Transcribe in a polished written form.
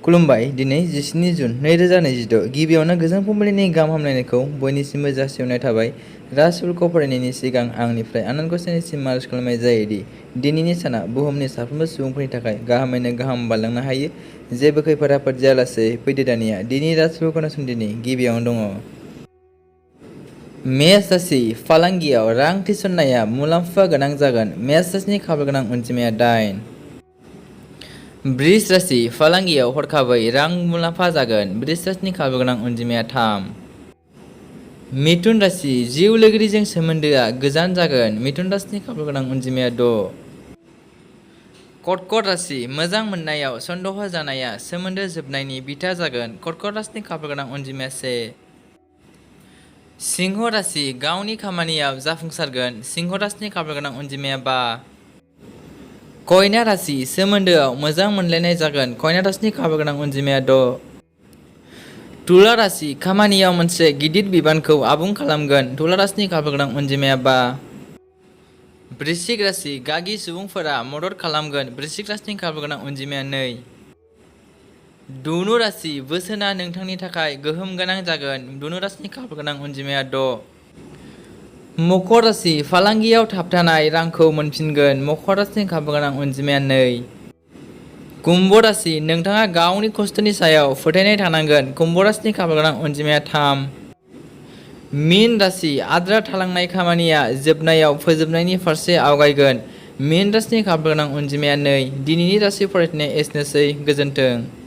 खुलुमबाय दिनै 17 जुन 2026 गिबियावनो गोजोन फुंबिलिनि गाहाम हामलायनायखौ बयनिसिमबो जासिहरनाय थाबाय। राशिफोरखौ फरायनायनि सिगां आंनिफ्राय आनान गसाइनिसिम आरज खालामनाय जायोदि दिनैनि साना बुहुमनि साफ्रोमबो सुबुंफोरनि थाखाय गाहामैनो गाहाम बारलांनो हायो। जेबो खैफोद आफोद जायालासे फैदो दानिया दिनैनि राशिफोरखौ खोनासंदिनि गिबियावनो दङ मेष राशि फालांगियाव रां थिसननाया मुलाम्फा गोनां जागोन। मेष राशिनि खाफाल गोनां अनजिमाया 8। वृष राशि फालांगियाव हरखाबै रां मुलाम्फा जागोन। वृष राशिनि खाफाल गोनां अनजिमाया 3। मिथुन राशि जिउ लोगोरिजों सोमोन्दोआ गोजान जागोन। मिथुन राशिनि खाफाल गोनां अनजिमाया 6। कर्कट राशि मोजां मोननायाव सन्देह जानाया सोमोन्दो जोबनायनि बिथा जागोन। कर्कट राशिनि खाफाल गोनां अनजिमाया 1। सिंह राशि गावनि खामानियाव जाफुंसारगोन। सिंह राशिनि खाफाल गोनां अनजिमाया 5। कन्या राशि सोमोन्दोआव मोजां मोनलायनाय जागोन। कन्या राशिनि खाफाल गोनां अनजिमाया 6। तुला राशि खामानियाव मोनसे गिदिर बिबानखौ आबुं खालामगोन। तुला राशिनि खाफाल गोनां अनजिमाया 5। वृश्चिक राशि गागि सुबुंफोरा मदद खालामगोन। वृश्चिक राशिनि खाफाल गोनां अनजिमाया 2। धनु राशि बोसोनआ नोंथांनि थाखाय गोहोम गोनां जागोन। धनु राशिनि खाफाल गोनां अनजिमाया 6। मकर राशि फालांगियाव थाबथानाय रांखौ मोनफिनगोन। मकर राशिनि खाफाल गोनां अनजिमाया 2। कुम्भ राशि नोंथाङा गावनि खस्थ'नि सायाव फोथायनाय थानांगोन। कुम्भ राशिनि खाफाल गोनां अनजिमाया 3। मीन राशि आद्रा थालांनाय खामानिया जोबनायाव फोजोबनायनि फारसे आवगायगोन। मीन राशिनि खाफाल गोनां अनजिमाया 2। दिनैनि राशि फरायनाया एसेनोसै। गोजोन्थों।